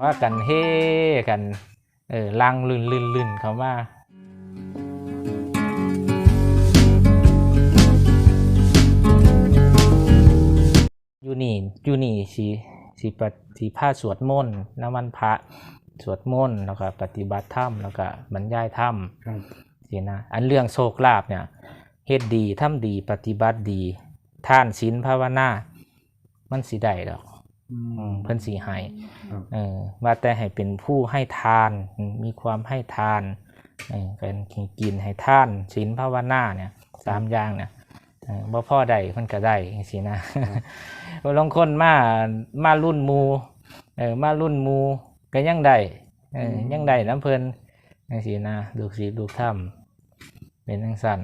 ພາກັນເຮກັນ ເອີ ຫຼັ່ງລື່ນໆໆເຂົ້າມາ. ຢູ່ນີ້ ຢູ່ນີ້ຊິ ຊິປະ ຊິພາສວດມົນນະ ວັນພະ ສວດມົນ ແລ້ວກໍປະຕິບັດທຳ ແລ້ວກໍບັນຍາຍທຳ ຊີ້ນະ. ອັນເລື່ອງໂຊກລາບເນຍ ເຮັດດີ ທຳດີ ປະຕິບັດດີ ທານ ສິນ ພາວະນາ ມັນຊິໄດ້ດອກ ອືມ ເພິ່ນຊິໃຫ້ ເອີ ວ່າແຕ່ໃຫ້ເປັນຜູ້ໃຫ້ທານ ມີຄວາມໃຫ້ທານ ເອີ ການກິນໃຫ້ທານ ສິນ ພາວະນາເນຍ ສາມຢ່າງເນຍ ເອີ ບໍ່ພໍໄດ້ເພິ່ນກໍໄດ້ ຈັ່ງຊີ້ນະ. ບາງຄົນມາ ມາລຸ້ນໝູ່ ເອີ ມາລຸ້ນໝູ່ກໍຍັງໄດ້ ເອີ ຍັງໄດ້ນຳເພິ່ນ ຈັ່ງຊີ້ນະ ລູກສິດລູກທຳ ເປັນຈັ່ງຊັ້ນ.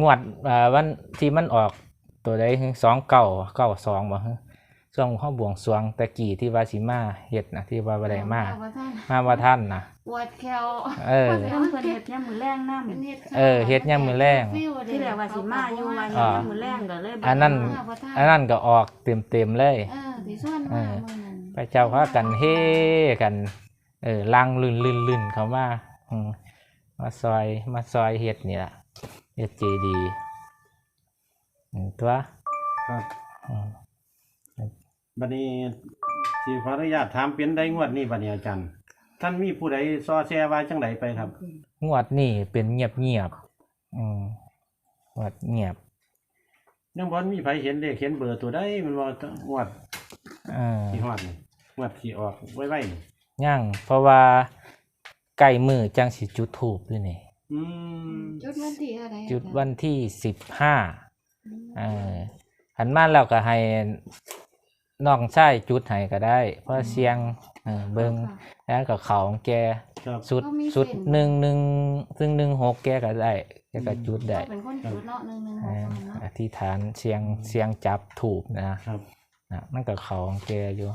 ງວດ ເອີ ວັນທີ່ມັນອອກໂຕໃດ ສອງເກົ້າ ເກົ້າສອງ ບໍ່ ຊ່ວງເຮົາບວງສວງແຕ່ກີ້ ທີ່ວ່າຊິມາເຮັດນະ ທີ່ວ່າບໍ່ໄດ້ມາ ມາບໍ່ທັນ ມາບໍ່ທັນນະ ປວດແຂ້ວ ເອີ ເພິ່ນເຮັດຍາມມື້ແລງນຳ ເອີ ເຮັດຍາມມື້ແລງ ທີ່ແລກວ່າຊິມາຢູ່ ວ່າຍາມມື້ແລງກໍເລີຍບໍ່ໄດ້ມາ ອັນນັ້ນ ອັນນັ້ນກໍອອກເຕັມໆເລີຍ ເອີ ທີ່ຊວນມາມື້ນັ້ນ ເຂົາເຈົ້າພາກັນເຮກັນ ເອີ ຫຼັ່ງລື່ນໆໆເຂົ້າມາ ອືມ ມາຊ່ອຍ ມາຊ່ອຍເຮັດນີ້ລະ ເຮັດເຈດີ ອືມ ຕົວະ ຄັບ ອືມ ບັດນີ້ຊິຂໍອະນຸຍາດຖາມ ເປັນໃດງວດນີ້ບັດນີ້ອາຈານ ທ່ານມີຜູ້ໃດສໍ້ແຊວ່າຈັ່ງໃດໄປຄັບ? ງວດນີ້ເປັນງຽບໆ ອືມ ງວດງຽບ ຍັງບໍ່ມີໃຜເຫັນເລກເຫັນເບີໂຕໃດ ແມ່ນບໍ່? ງວດ ເອີ ຊິຮອດນີ້ ງວດຊິອອກໄວໆນີ້ ຍັງ ເພາະວ່າໃກ້ມື້ຈັ່ງຊິຈຸດທູບຢູ່ນີ້ ອືມ ຈຸດວັນທີເທົ່າໃດ? ຈຸດວັນທີສິບຫ້າ ອືມ ເອີ ຄັນມາແລ້ວກໍໃຫ້ນ້ອງຊາຍຈຸດໃຫ້ກໍໄດ້ ເພື່ອ ອືມ ສ່ຽງ ເອີ ເບິ່ງ ແລ້ວກໍເຂົ້າຂອງແກ ຊຸດ ຊຸດ ໜຶ່ງໜຶ່ງ ໜຶ່ງຫົກ ແກກໍໄດ້ ແກກໍຈຸດໄດ້ ເປັນຄົນຈຸດເນາະ ໜຶ່ງໜຶ່ງຫົກ ເອີ ເນາະ ອະທິຖານ ສ່ຽງ ອືມ ສ່ຽງຈັບທູບນະ ນະ ມັນກໍເຂົ້າຂອງແກຢູ່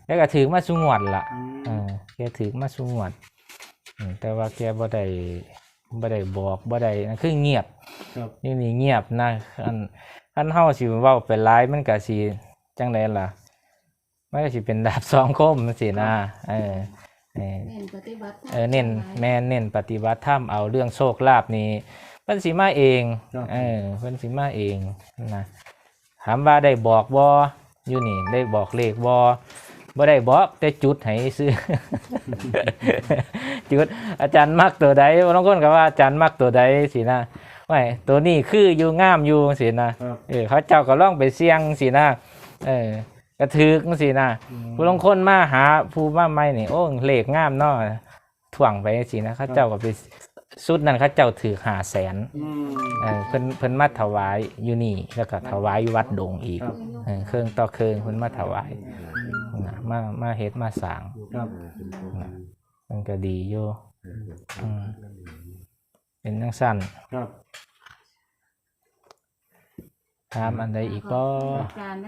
ແກກໍຖືກມາສູ່ງວດລະ ອືມ ເອີ ແກຖືກມາສູ່ງວດ ອືມ ແຕ່ວ່າແກບໍ່ໄດ້ ບໍ່ໄດ້ບອກ ບໍ່ໄດ້ ຄືງຽບ ຢູ່ນີ້ງຽບນະ ຄັນ ຄັນເຮົາຊິເວົ້າໄປຫຼາຍ ມັນກໍຊິຈັ່ງໃດລະ ມັນກໍຊິເປັນດາບສອງຄົມຈັ່ງຊີ້ນະ ເອີ ເອີ ເນັ້ນປະຕິບັດທຳ ເອີ ເນັ້ນ ແມ່ນ ເນັ້ນປະຕິບັດທຳ ເອົາເລື່ອງໂຊກລາບນີ້ ເພິ່ນຊິມາເອງ ເອີ ເພິ່ນຊິມາເອງນະ ຖາມວ່າໄດ້ບອກບໍ່? ຢູ່ນີ້ໄດ້ບອກເລກບໍ່? ບໍ່ໄດ້ບອກ ແຕ່ຈຸດໃຫ້ຊື່ ຈຸດ ອາຈານມັກໂຕໃດ? ບາງຄົນກໍວ່າອາຈານມັກໂຕໃດຊີ້ນະ ໂອ້ຍ ໂຕນີ້ຄືຢູ່ ງາມຢູ່ຊີ້ນະ ເອີ ເຂົາເຈົ້າກໍລອງໄປສ່ຽງຊີ້ນະ ເອີ ກະຖືກຈັ່ງຊີ້ນະ ຜູ້ລາງຄົນມາຫາຜູ້ມາໃໝ່ນີ້ ໂອ້ ເລກງາມເນາະ ຖ້ວງໄປຈັ່ງຊີ້ນະ ເຂົາເຈົ້າກໍໄປ ຊຸດນັ້ນເຂົາເຈົ້າຖືກຫ້າແສນ ເອີ ເພິ່ນ ເພິ່ນມາຖວາຍຢູ່ນີ້ ແລ້ວກໍຖວາຍຢູ່ວັດດົງອີກ ເອີ ເຄິ່ງຕໍ່ເຄິ່ງເພິ່ນມາຖວາຍ ມາ ມາເຮັດມາສ້າງ ເພິ່ນກໍດີຢູ່ ເປັນຈັ່ງຊັ້ນ ຖາມອັນໃດອີກບໍ່?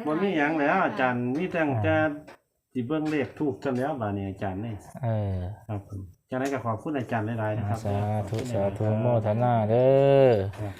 ບໍ່ມີຫຍັງແລ້ວອາຈານ ມີຕັ້ງແຕ່ຊິເບິ່ງເລກທູບຊັ້ນແລ້ວບາດນີ້ອາຈານເອີຍ ຄັບ ຈັ່ງໃດກໍຂອບຄຸນອາຈານຫຼາຍໆນະຄັບ ສາທຸ ສາທຸ ໂມທະນາເດີ ຄັບ